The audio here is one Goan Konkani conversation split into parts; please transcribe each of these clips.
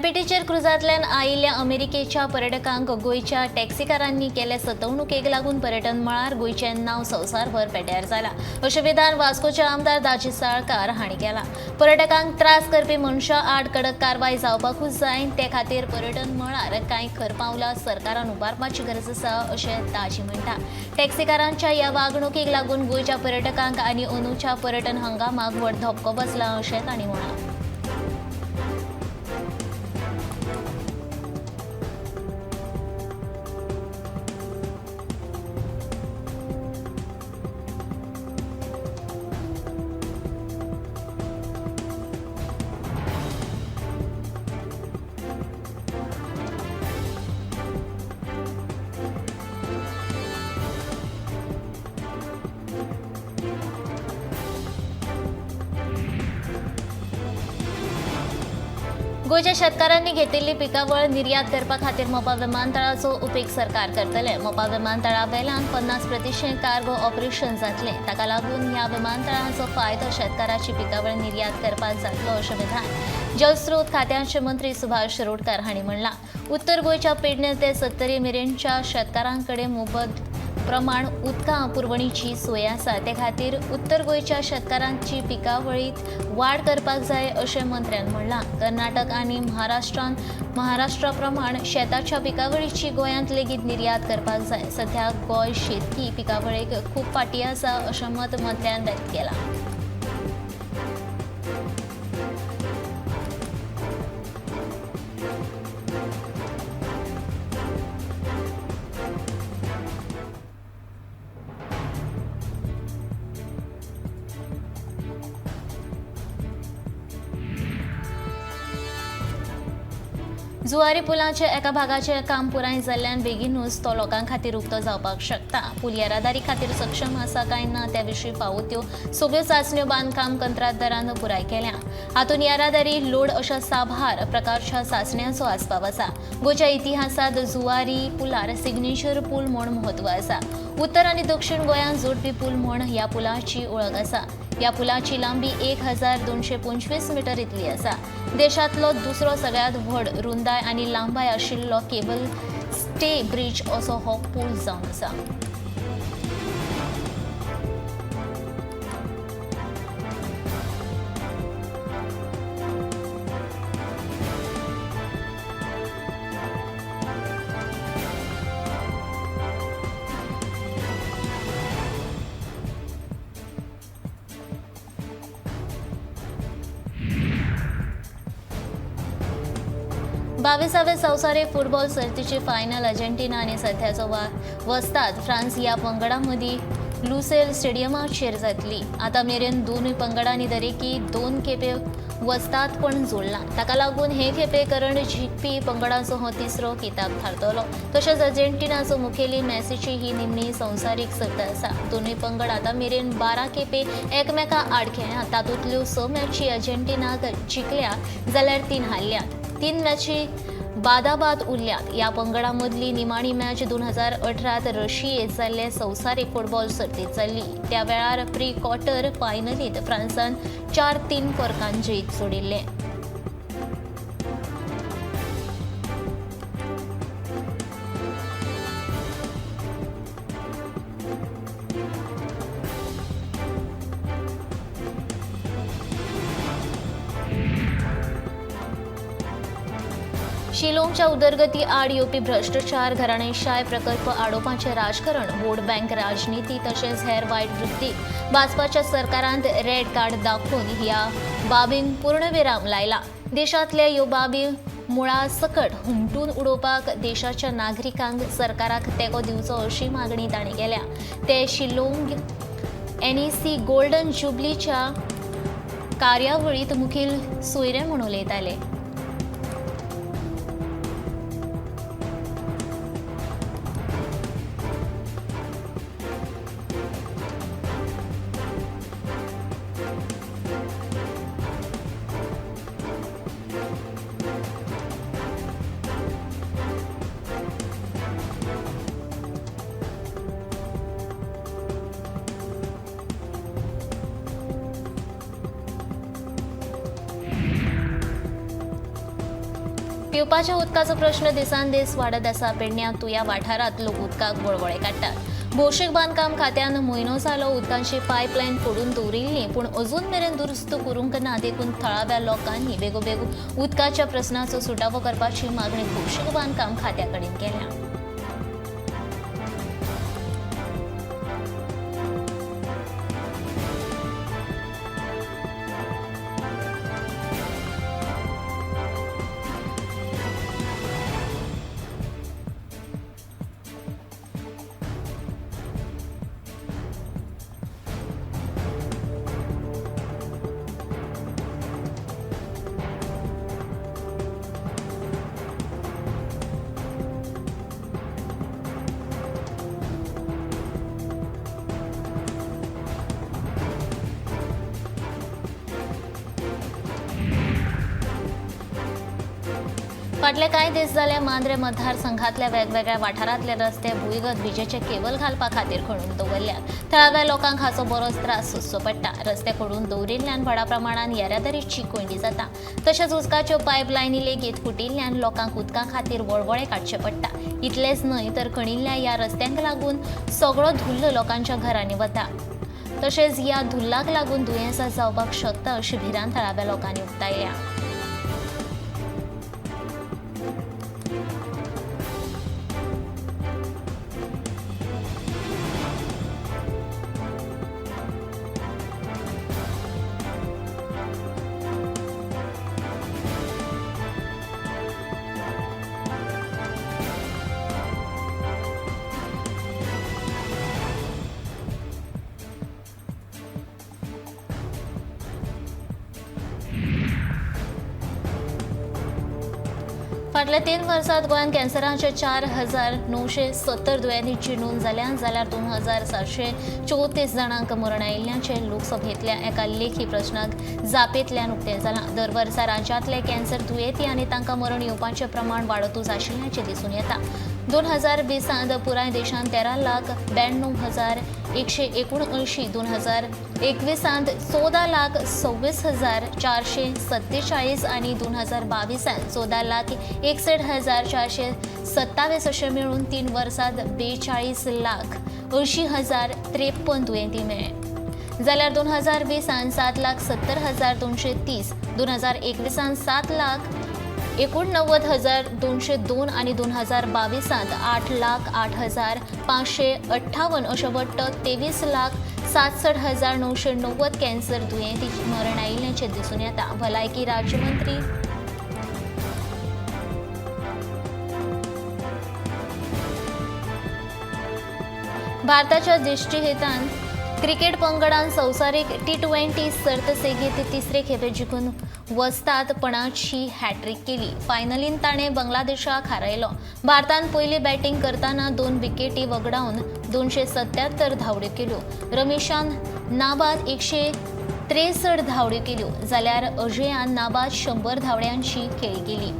एमपीटीचेर क्रुजांतल्यान आयिल्ल्या अमेरिकेच्या पर्यटकांक गोंयच्या टॅक्सीकारांनी केल्ल्या सतवणुकेक लागून पर्यटन मळार गोंयचें नांव संवसारभर पेड्ड्यार जालां अशें विधान वास्कोचे आमदार दाजी साळकार हांणी केलां। पर्यटकांक त्रास करपी मनशां आड कडक कारवाय जावपाकूच जाय, ते खातीर पर्यटन मळार कांय खर पावलां सरकारान उबारपाची गरज आसा अशें दाजी म्हणटा। टॅक्सीकारांच्या ह्या वागणुकेक लागून गोंयच्या पर्यटकांक आनी अंदूच्या पर्यटन हंगामाक व्हड धपको बसला अशें तांणी म्हळां। गोंयच्या शेतकारांनी घेतिल्ली पिकावळ निर्यात करपा खातीर मोपा विमानतळाचो उपेग सरकार करतले। मोपा विमानतळा वेल्यान 50% कार्गो ऑपरेशन जातलें, ताका लागून ह्या विमानतळाचो फायदो शेतकाराची पिकावळ निर्यात करपाक जातलो अशें विधान जलस्रोत खात्याचे मंत्री सुभाष शिरोडकर हांणी म्हणलां। उत्तर गोंयच्या पेडणे ते 70 मेरेनच्या शेतकारां कडेन मोबत प्रमाण उदका पुरवणीची सोय आसा, ते खातीर उत्तर गोंयच्या शेतकारांची पिकावळींत वाड करपाक जाय अशें मंत्र्यान म्हणलां। कर्नाटक आनी महाराष्ट्रा प्रमाण शेताच्या पिकावळीची गोंयांत लेगीत निर्यात करपाक जाय। सध्या गोंय शेतकी पिकावळीक खूब फाटीं आसा अशें मत मंत्र्यान व्यक्त केलां। जुवारी पुलाच्या एका भागाचें काम पुराय जाल्ल्यान बेगीनूच तो लोकां खातीर उक्तो जावपाक शकता। पूल येरादारी खातीर सक्षम आसा काय ना त्या विशीं फावो त्यो सगळ्यो चांचण्यो बांदकाम कंत्राटदारान पुराय केल्या। हातूंत येरादारी लोड अशा साबार प्रकारच्या चांचण्यांचो आस्पाव आसा। गोंयच्या इतिहासांत जुवारी पुलार सिग्नेचर पूल म्हूण म्हत्व आसा। उत्तर आनी दक्षिण गोंयांत जोडपी पूल म्हूण ह्या पुलाची वळख आसा। ह्या पुलाची लांबी 1225 मीटर इतली आसा। देशांतलो दुसरो सगळ्यांत व्हड रुंदाय आनी लांबाय आशिल्लो केबल स्टे ब्रिज असो हो पूल जावन आसा। बावीसावे संवसारीक फुटबॉल सर्तीची फायनल अर्जेंटिना आनी सध्याचो वस्ताद फ्रांस ह्या पंगडां मदीं लुसेल स्टेडियमाचेर जातली। आतां मेरेन दोनूय पंगडांनी दरेकी 2 खेपे वस्तादपण जोडलां, ताका लागून हे खेपे करंड जिखपी पंगडाचो हो तिसरो किताब थारतलो। तशेंच अर्जेंटिनाचो मुखेली मॅसीची ही निमणी संवसारीक सर्त आसा। दोनूय पंगड आतां मेरेन 12 खेपे एकमेकां आड खेळ्ळ्यात, तातूंतल्यो 6 मॅची अर्जेंटिनाक जिखल्या जाल्यार 3 हारल्यात। 3 मॅची बादाबाद उरल्यात। ह्या पंगडां मदली निमाणी मॅच 2018 रशियेंत जाल्ले संवसारीक फुटबॉल सर्तींत जाल्ली। त्या वेळार प्री क्वॉर्टर फायनलींत फ्रांसान 4-3 फरकान जैत जोडिल्लें। शिलोंगच्या उदरगती आड येवपी भ्रश्टाचार, घराणेशाय प्रकल्प आडोवपाचें राजकारण, वोट बँक राजनिती तशेंच हेर वायट वृत्ती भाजपाच्या सरकारांत रेड कार्ड दाखोवन ह्या बाबींक पूर्णविराम लायला। देशांतल्या ह्यो बाबी मुळा सकट हुमटून उडोवपाक देशाच्या नागरिकांक सरकाराक तेंको दिवचो अशी मागणी तांणी केल्या। ते शिलोंग एनईसी गोल्डन जुबलीच्या कार्यावळींत मुखेल सोयरे म्हूण उलयताले। पिवपाच्या उदकाचो प्रश्न दिसान दीस वाडत आसा. पेडण्यां तुया वाठारांत लोक उदकाक वळवळे काडटात. भौशीक बांदकाम खात्यान म्हयनो जालो उदकांची पायपलायन फोडून दवरिल्ली, पूण अजून मेरेन दुरुस्त करूंक ना. देखून थळाव्या लोकांनी बेगोबेग उदकाच्या प्रस्नाचो सुटावो करपाची मागणी भौशीक बांदकाम खात्या कडेन केल्या. फाटले कांय दीस जाले मांद्रे मतदारसंघातल्या वेगवेगळ्या वाठारांतले रस्ते भुंयगत विजेचे केबल घालपा खातीर खणून दवरल्यात. थळाव्या लोकांक हाचो बरोच त्रास सोंसचो पडटा. रस्ते खणून दवरिल्ल्यान व्हडा प्रमाणान येरादारीची कोंयडी जाता. तशेंच उदकाच्यो पायपलायनी लेगीत फुटिल्ल्यान लोकांक उदका खातीर वळवळे काडचे पडटा. इतलेंच न्हय तर खणिल्ल्या ह्या रस्त्यांक लागून सगळो धुल्ल लोकांच्या घरांनी वता. तशेंच ह्या धुल्लाक लागून दुयेंसां जावपाक शकता अशी भिरांत थळाव्या लोकांनी उक्तायल्या. फाटल्या 3 वर्सात गोंयांत कॅन्सराचे 4,970 दुयेंतींची नोंद जाल्या, जाल्यार 2,734 जाणांक मरण आयिल्ल्याचें लोकसभेंतल्या एका लेखी प्रश्नाक जापेंतल्यान उक्तें जालां. दर वर्सा राज्यांतले कॅन्सर दुयेंती आनी तांकां मरण येवपाचें प्रमाण वाडतूच आशिल्ल्याचें दिसून येता. 2020 पुराय देशांत 13,92,179, 2021 14,26,447 आनी 2022 14,61,427 अशें मेळून 3 वर्सांत 42,80,053 दुयेंती मेळ्ळे. जाल्यार 2020 7,70,230, 2021 7,89,202 आनी 2022 8,08,558 अशें वट्ट 23,67,990 कॅन्सर दुयेंती मरण आयिल्ल्याचें दिसून येता. भलायकी राज्यमंत्री भारताच्या दृष्टिहेतान क्रिकेट पंगडान संवसारीक T20 सर्त सेगीत तिसरे खेपे जिखून वस्तादपणाची हॅट्रीक केली. फायनलीन ताणें बांगलादेशाक हारयलो. भारतान पयली बॅटींग करतना 2 विकेटी वगडावन 277 धांवड्यो केल्यो. रमेशान नाबाद 163 धांवड्यो केल्यो, जाल्यार अजयान नाबाद 100 धांवड्यांची खेळी केली.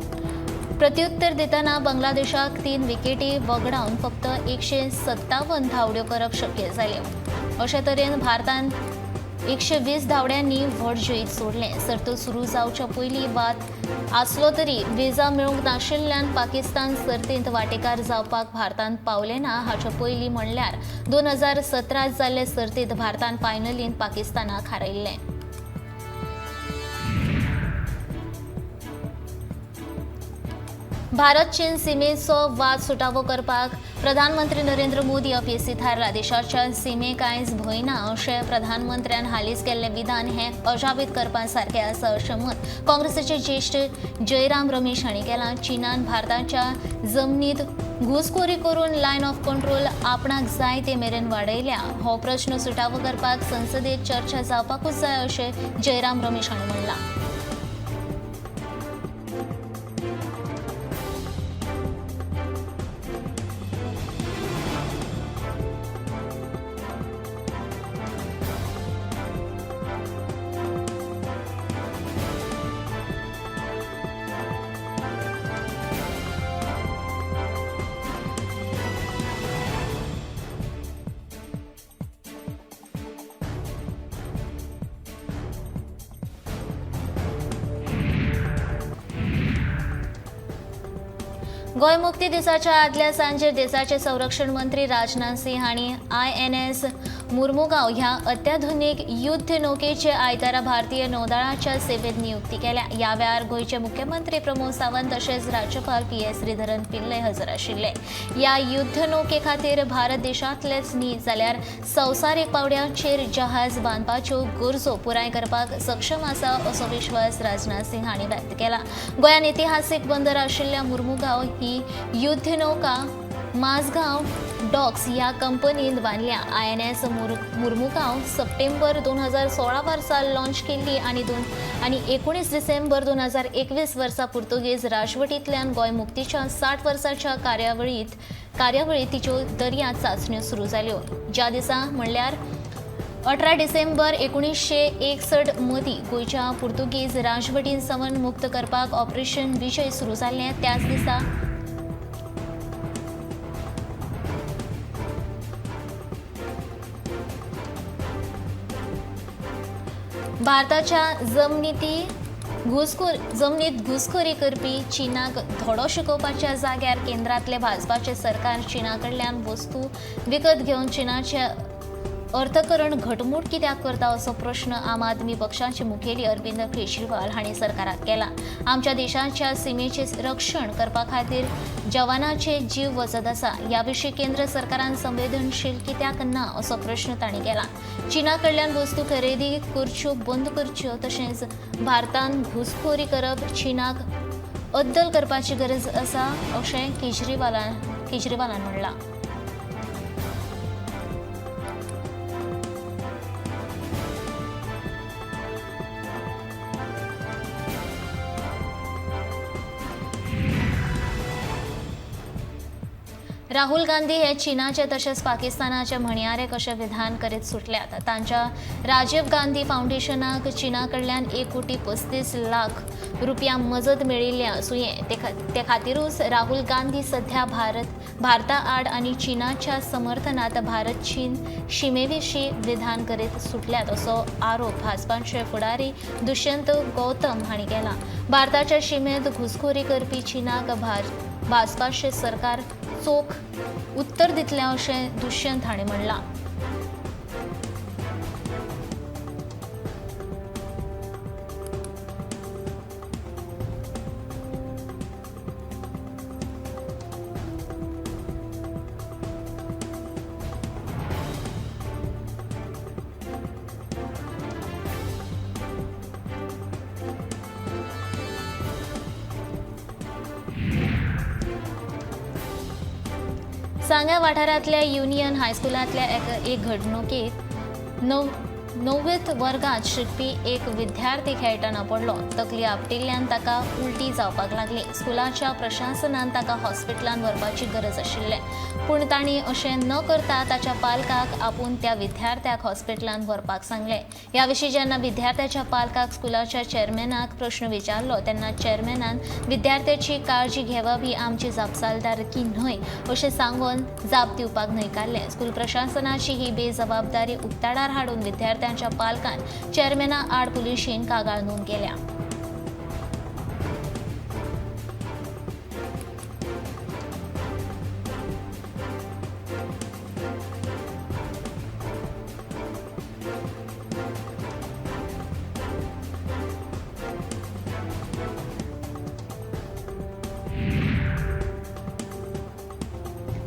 प्रत्युत्तर दितना बांगलादेशाक 3 विकेटी वगडावन फक्त 157 धांवड्यो करप शक्य जालें. अशे तरेन भारतान 120 धांवड्यांनी व्हड जैत सोडलें. सर्त सुरू जावच्या पयलीं वाद आसलो तरी विजा मेळूंक नाशिल्ल्यान पाकिस्तान सर्तींत वांटेकार जावपाक भारतान पावलें ना. हाचे पयलीं म्हणल्यार 2017 जाल्ले सर्तींत भारतान फायनलींत पाकिस्तानाक हारयिल्लें. भारत चीन सीमेचो वाद सुटावो करपाक प्रधानमंत्री नरेंद्र मोदी अपेसी थारला. देशाच्या सीमेक कांयच भंय ना अशें प्रधानमंत्र्यान हालींच केल्लें विधान हें अजापीत करपा सारकें आसा अशें मत काँग्रेसीचे ज्येश्ठ जयराम रमेश हांणी केलां. चीनान भारताच्या जमनीत घुसखोरी करून लायन ऑफ कंट्रोल आपणाक जाय ते मेरेन वाडयल्या. हो प्रश्न सुटावो करपाक संसदेत चर्चा जावपाकूच जाय अशें जयराम रमेश हांणी म्हणलां. गोंय मुक्ती दिसाच्या आदल्या सांजेर देशाचे संरक्षण मंत्री राजनाथ सिंह हांणी INS Mormugao ह्या अत्याधुनिक युद्ध नौकेचे आयतारा भारतीय नौदळाच्या सेवेत नियुक्ती केल्या. ह्या वेळार गोंयचे मुख्यमंत्री प्रमोद सावंत तशेंच राज्यपाल PS Sreedharan Pillai हजर आशिल्ले. ह्या युद्ध नौके खातीर भारत देशांतलेच न्ही जाल्यार संवसारीक पावंड्याचेर जहाज बांदपाच्यो गरजो पुराय करपाक सक्षम आसा असो विश्वास राजनाथ सिंह हांणी व्यक्त केला. गोंयांत इतिहासीक बंदर आशिल्ल्या मुर्मुगांव ही युद्ध नौका माझगांव डॉक्स ह्या कंपनीन बांदल्या. INS Mormugao सप्टेंबर 2016 वर्सा लॉन्च केल्ली आनी 19 डिसेंबर 2021 वर्सा पुर्तुगेज राजवटींतल्यान गोंय मुक्तीच्या 60 वर्साच्या कार्यावळीत तिच्यो दर्यांत चांचण्यो सुरू जाल्यो. ज्या दिसा म्हणल्यार 18 डिसेंबर 1961 मदीं गोंयच्या पुर्तुगेज राजवटीन सावन मुक्त करपाक ऑपरेशन विजय सुरू जाल्लें त्याच दिसा भारताच्या जमनीत घुसखोरी करपी चीनाक धडो शिकोवपाच्या जाग्यार केंद्रांतले भाजपाचे सरकार चीना कडल्यान वस्तू विकत घेवन चीनाचे अर्थकरण घटमूट कित्याक करता असो प्रश्न आम आदमी पक्षाचे मुखेली अरविंद केजरीवाल हांणी सरकाराक केला. आमच्या देशाच्या सीमेचे रक्षण करपा खातीर जवानाचे जीव वचत आसा. ह्या विशीं केंद्र सरकारान संवेदनशील कित्याक ना असो प्रश्न तांणी केला. चीना कडल्यान वस्तू खरेदी करच्यो बंद करच्यो तशेंच भारतान घुसखोरी करप चीनाक अद्दल करपाची गरज आसा अशें केजरीवालान म्हणलां. राहुल गांधी हे चीनाचे तशेंच पाकिस्तानाचे म्हणयारे कशें विधान करीत सुटल्यात. तांच्या राजीव गांधी फावंडेशनाक चीना कडल्यान 1,35,00,000 रुपया मजत मेळिल्ली आसुये. ते खातीरूच राहुल गांधी सध्या भारता आड आनी चीनाच्या समर्थनात भारत चीन शिमेविशीं विधान करीत सुटल्यात असो आरोप भाजपाचे फुडारी दुष्यंत गौतम हांणी केला. भारताच्या शिमेंत घुसखोरी करपी चीनाक भाजपाचे सरकार चोख उत्तर दितलें अशें दुष्यंत हांणी म्हणलां. सांग्या वाठारांतल्या युनियन हायस्कुलांतल्या एक घडणुकेत णववेत वर्गांत शिकपी एक विद्यार्थी खेळटना पडलो. तकली आपटिल्ल्यान ताका उलटी जावपाक लागली. स्कुलाच्या प्रशासनान ताका हॉस्पिटलांत व्हरपाची गरज आशिल्लें, पूण तांणी अशें न करता ताच्या पालकाक आपूण त्या विद्यार्थ्याक हॉस्पिटलांत व्हरपाक सांगलें. ह्या विशीं जेन्ना विद्यार्थ्याच्या पालकाक स्कुलाच्या चेअरमॅनाक प्रश्न विचारलो तेन्ना चेअरमॅनान विद्यार्थ्याची काळजी घेवप ही आमची जापसालदारकी न्हय अशें सांगून जाप दिवपाक न्हयकारलें. स्कूल प्रशासनाची ही बेजबाबदारी उक्ताडार हाडून विद्यार्थ्यांच्या पालकान चेअरमॅना आड पुलिशेन कागाळ नोंद केल्या.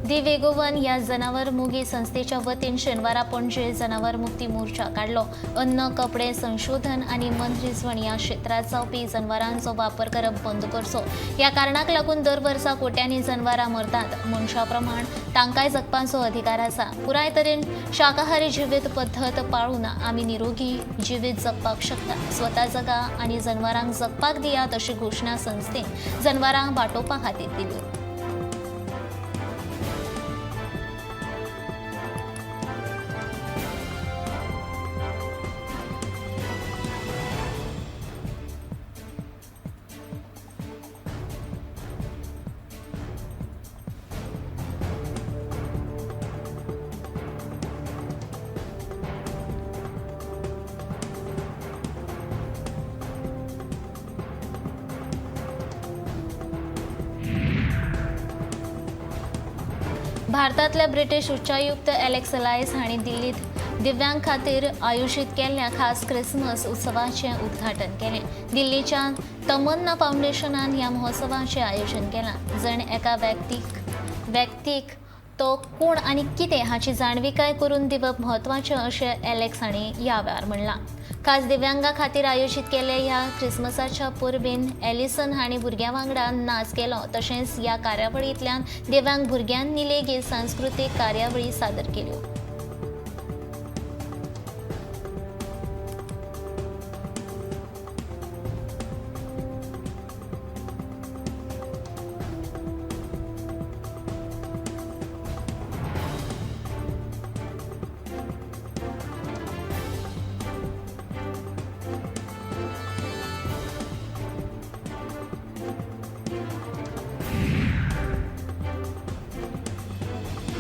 दी वेगोवन ह्या जनावर मोगी संस्थेच्या वतीन शेनवारा पणजे जनावर मुक्ती मोर्चा काडलो. अन्न, कपडे, संशोधन आनी मनरिजवण ह्या क्षेत्रांत जावपी जनावरांचो वापर करप बंद करचो ह्या कारणाक लागून दर वर्सा कोट्यांनी जनावरां मरतात. मनशा प्रमाण तांकांय जगपाचो अधिकार आसा. पुराय तरेन शाकाहारी जिवीत पद्दत पाळून आमी निरोगी जिवीत जगपाक शकता. स्वता जगा आनी जनावरांक जगपाक दियात अशी घोशणा संस्थेन जनावरांक वाटोवपा खातीर दिली. भारतांतले ब्रिटीश उच्चायुक्त एलेक्स लायस हांणी दिल्लीत दिव्यांग खातीर आयोजीत केल्ल्या खास क्रिसमस उत्सवाचें उद्घाटन केलें. दिल्लीच्या तमन्ना फावंडेशनान ह्या महोत्सवाचें आयोजन केलां. जण एका व्यक्तीक तो कोण आनी कितें हाची जाणविकाय करून दिवप म्हत्वाचें अशें एलेक्स हांणी ह्या वेळार म्हणलां. खास दिव्यांगा खातीर आयोजीत केल्ल्या ह्या क्रिसमसाच्या परबेन एलिसन हांणी भुरग्यां वांगडा नाच केलो. तशेंच ह्या कार्यावळींतल्यान दिव्यांग भुरग्यांनी लेगीत सांस्कृतीक कार्यावळी सादर केल्यो.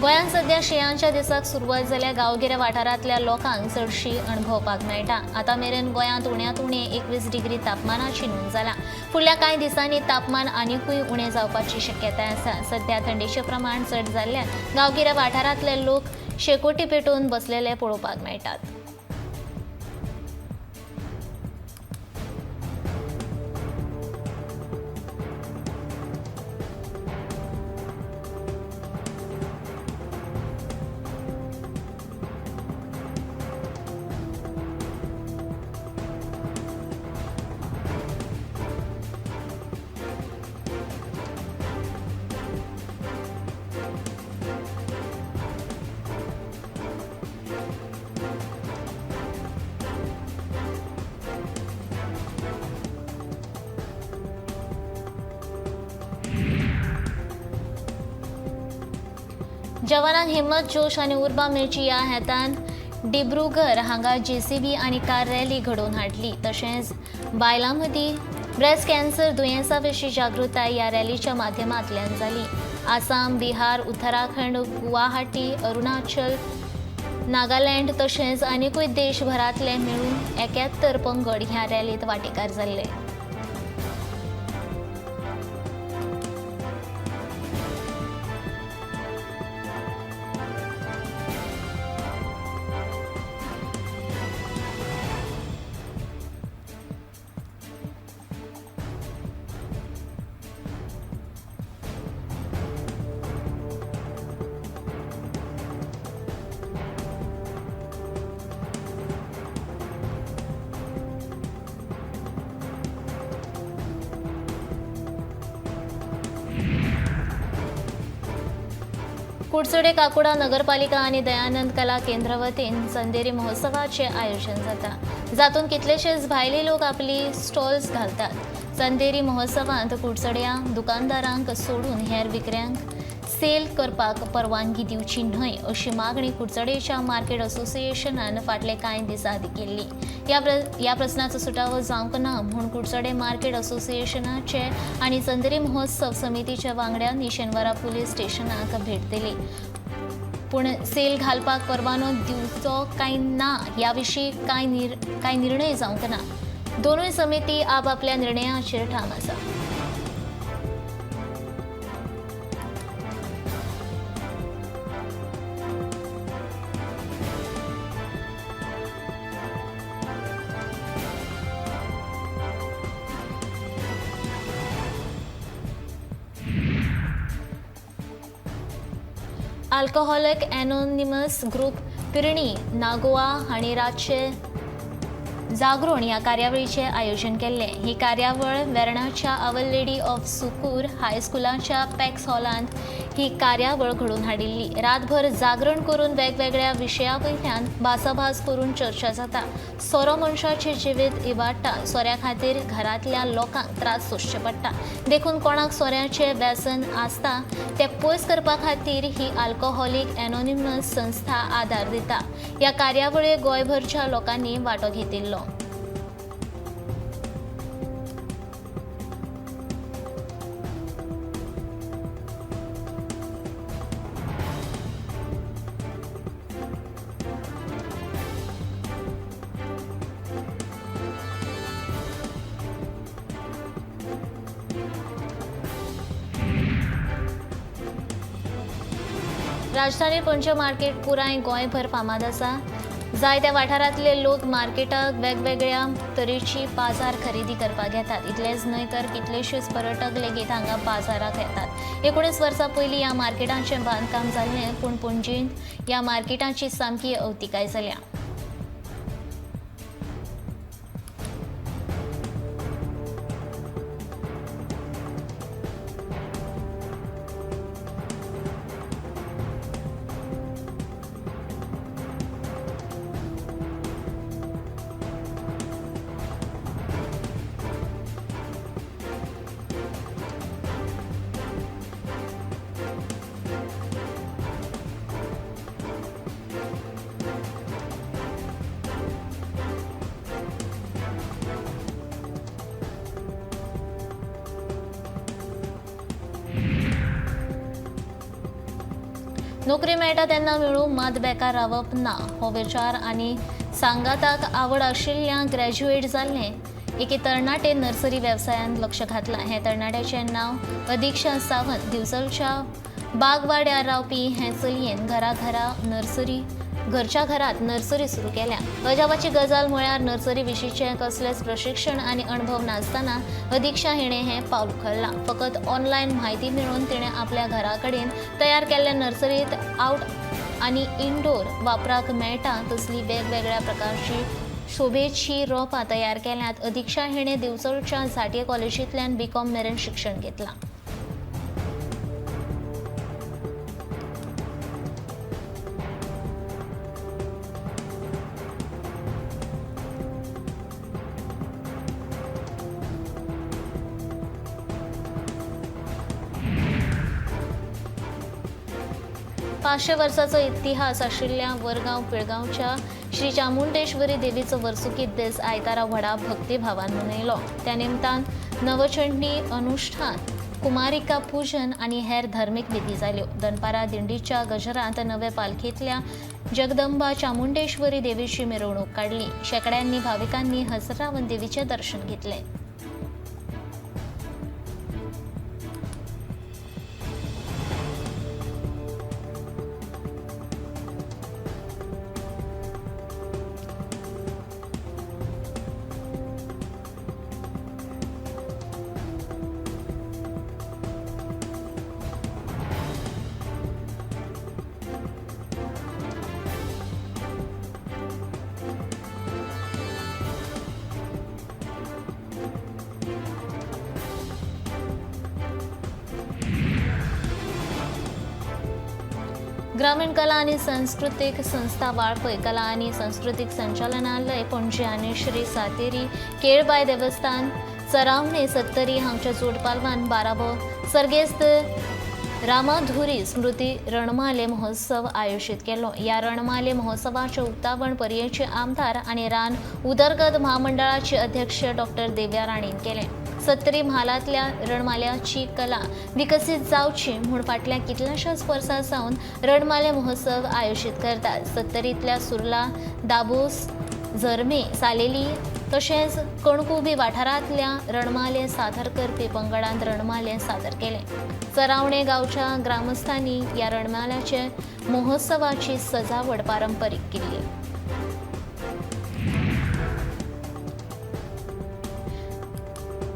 गोंयांत सध्या शिंयांच्या दिसाक सुरवात जाल्या. गांवगिऱ्या वाठारांतल्या लोकांक चडशी अणभवपाक मेळटा. आतां मेरेन गोंयांत उण्यांत उणें 21 डिग्री तापमानाची नोंद जाला. फुडल्या कांय दिसांनी तापमान आनिकूय उणें जावपाची शक्यताय आसा. सध्या थंडेचें प्रमाण चड जाल्ल्यान गांवगिऱ्या वाठारांतले लोक शेकोटी पेटोवन बसलेले पळोवपाक मेळटात. जवानांक हिम्मत, जोश आनी उर्बा मेळची ह्या हेतान डिब्रुगर हांगा जेसीबी आनी कार रॅली घडोवन हाडली. तशेंच बायलां मदीं ब्रेस्ट कॅन्सर दुयेंसा विशीं जागृताय ह्या रॅलीच्या माध्यमांतल्यान जाली. आसाम, बिहार, उत्तराखंड, गुवाहाटी, अरुणाचल, नागालँड तशेंच आनिकूय देशभरांतले मेळून 71 पंगड ह्या रॅलींत वांटेकार जाल्ले. कुडचडे काकुडा नगरपालिका आनी दयानंद कला केंद्र वतीन चंदेरी महोत्सवाचे आयोजन जाता, जातूंत कितलेशेच भायले लोक आपली स्टॉल्स घालतात. चंदेरी महोत्सवांत कुडचड्या दुकानदारांक सोडून हेर विक्र्यांक सेल करपाक परवानगी दिवची न्हय अशी मागणी कुडचडेच्या मार्केट असोसिएशनान फाटले कांय दीस आदीं केल्ली. ह्या प्रस्नाचो सुटावो जावंक ना म्हूण कुडचडे मार्केट असोसिएशनाचे आनी चंदेरी महोत्सव समितीच्या वांगड्यांनी शेनवारा पुलीस स्टेशनाक भेट दिली. पूण सेल घालपाक परवानो दिवचो काय ना ह्या विशीं कांय निर्णय जावंक ना. दोनूय समिती आपआपल्या निर्णयाचेर ठाम आसा. Alcoholic anonymous group Pirni Nagoa हांणी रातचे जागरण ह्या कार्यावळीचें आयोजन केल्लें. ही कार्यावळ वेर्णाच्या our lady of Succour हायस्कुलाच्या पॅक्स हॉलांत ही कार्यावळ घडोवन हाडिल्ली. रातभर जागरण करून वेगवेगळ्या विशया वयल्यान भासाभास करून चर्चा जाता. सोरो मनशाचें जिवीत इबाडटा. सोऱ्या खातीर घरांतल्या लोकांक त्रास सोंसचे पडटा. देखून कोणाक सोऱ्याचें व्यसन आसता तें पयस करपा खातीर ही अल्कोहोलीक एनोनिमस संस्था आदार दिता. ह्या कार्यावळीक गोंयभरच्या लोकांनी वांटो घेतिल्लो. राजधानी पणजे मार्केट पुराय गोंयभर फामाद आसा. जायत्या वाठारांतले लोक मार्केटाक वेगवेगळ्या तरेची बाजार खरेदी करपाक येतात. इतलेंच न्हय तर कितलेशेच पर्यटक लेगीत हांगा बाजाराक येतात. 19 वर्सां पयलीं ह्या मार्केटाचें बांदकाम जाल्लें, पूण पणजेंत ह्या मार्केटाची सामकी अवतिकाय जाल्या. नोकरी मेळटा तेन्ना मेळूं, मात बेकार रावप ना हो विचार आनी सांगाताक आवड आशिल्ल्या ग्रॅज्युएट जाल्ले एके तरणाटे नर्सरी वेवसायांत लक्ष घातलां. हे तरणाट्याचें नांव अदीक्षा सावंत. दिवचलच्या बागवाड्यार रावपी हे चलयेन घरच्या घरात नर्सरी सुरू केल्या. अजापाची गजाल म्हळ्यार नर्सरी विशींचें कसलेंच प्रशिक्षण आनी अणभव नासतना अदीक्षा हिणें हें पावल उखल्लां. फकत ऑनलायन म्हायती मेळोवन तिणें आपल्या घरा कडेन तयार केल्ल्या नर्सरींत आवट आनी इनडोर वापराक मेळटा तसली वेगवेगळ्या प्रकारची शोभेची रोपां तयार केल्यांत. अदीक्षा हिणें दिवचलच्या झांट्ये कॉलेजींतल्यान बी.कॉम मेरेन शिक्षण घेतलां. पांचशे वर्साचो इतिहास आशिल्ल्या वरगांव पिळगांवच्या श्री चामुंडेश्वरी देवीचो वर्सुकी दीस आयतारा व्हडा भक्तिभावान मनयलो. त्या निमतान नवचंडी अनुष्ठान, कुमारिका पूजन आनी हेर धार्मीक विधी जाल्यो. दनपारा दिंडीच्या गजरांत नवे पालखेंतल्या जगदंबा चामुंडेश्वरी देवीची मिरवणूक काडली. शेंकड्यांनी भाविकांनी हजर रावन देवीचें दर्शन घेतलें. ग्रामीण कला आनी सांस्कृतीक संस्था वाळपय कला आनी सांस्कृतीक संचालनालय पणजे आनी श्री सातेरी केळबाय देवस्थान चरावणे सत्तरी हांगच्या जोडपालवान 12वो सर्गेस्त रामाधुरी स्मृती रणमाले महोत्सव आयोजीत केलो. ह्या रणमाले महोत्सवाचे उक्तावण पर्येचे आमदार आनी रान उदरगत म्हामंडळाचे अध्यक्ष डॉक्टर देव्या राणेन केलें. सत्तरी म्हालांतल्या रणमाल्याची कला विकसीत जावची म्हूण फाटल्या कितल्याशाच वर्सां सावन रणमाले महोत्सव आयोजीत करतात. सत्तरींतल्या सुर्ला, दाबोस, झरमे, सालेली तशेंच कणकुबी वाठारांतल्या रणमाले सादर करपी पंगडान रणमाले सादर केले. चरावणे गांवच्या ग्रामस्थांनी ह्या रणमाल्याचे महोत्सवाची सजावट पारंपरीक केल्ली.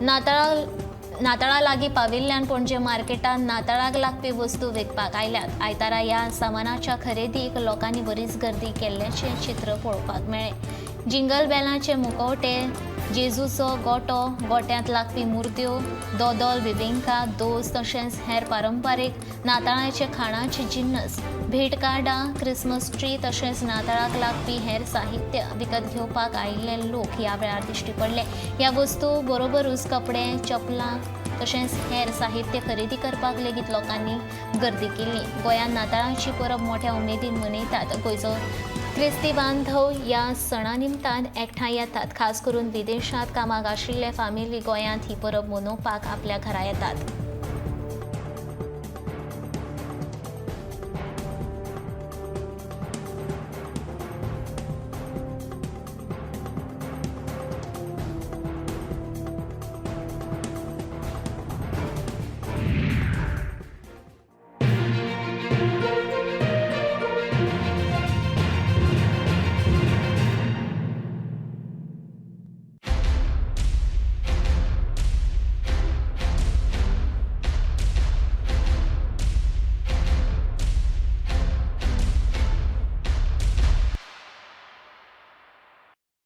नाताळा लागीं पाविल्ल्यान पणजे मार्केटांत नाताळाक लागपी वस्तू विकपाक आयल्यात. आयतारा ह्या सामानाच्या खरेदीक लोकांनी बरीच गर्दी केल्ल्याचें चित्र पळोवपाक मेळ्ळें. जिंगल बेलाचे मुखवटे, जेजूचो गोटो, गोट्यांत लागपी मुर्त्यो, दोदोल, बिबिंका, दोस तशेंच हेर पारंपारीक नाताळाचे खाणाचे जिन्नस, भेट कार्डां, क्रिसमस ट्री तशेंच नाताळाक लागपी हेर साहित्य विकत घेवपाक आयिल्ले लोक ह्या वेळार दिश्टी पडले. ह्या वस्तू बरोबरूच कपडे, चपलां तशेंच हेर साहित्य खरेदी करपाक लेगीत लोकांनी गर्दी केल्ली. गोंयांत नाताळाची परब मोठ्या उमेदीन मनयतात. गोंयचो क्रिस्ती बांधव ह्या सणा निमतान एकठांय येतात. खास करून विदेशांत कामाक आशिल्ले फामिली गोंयांत ही परब मनोवपाक आपल्या घरा येतात.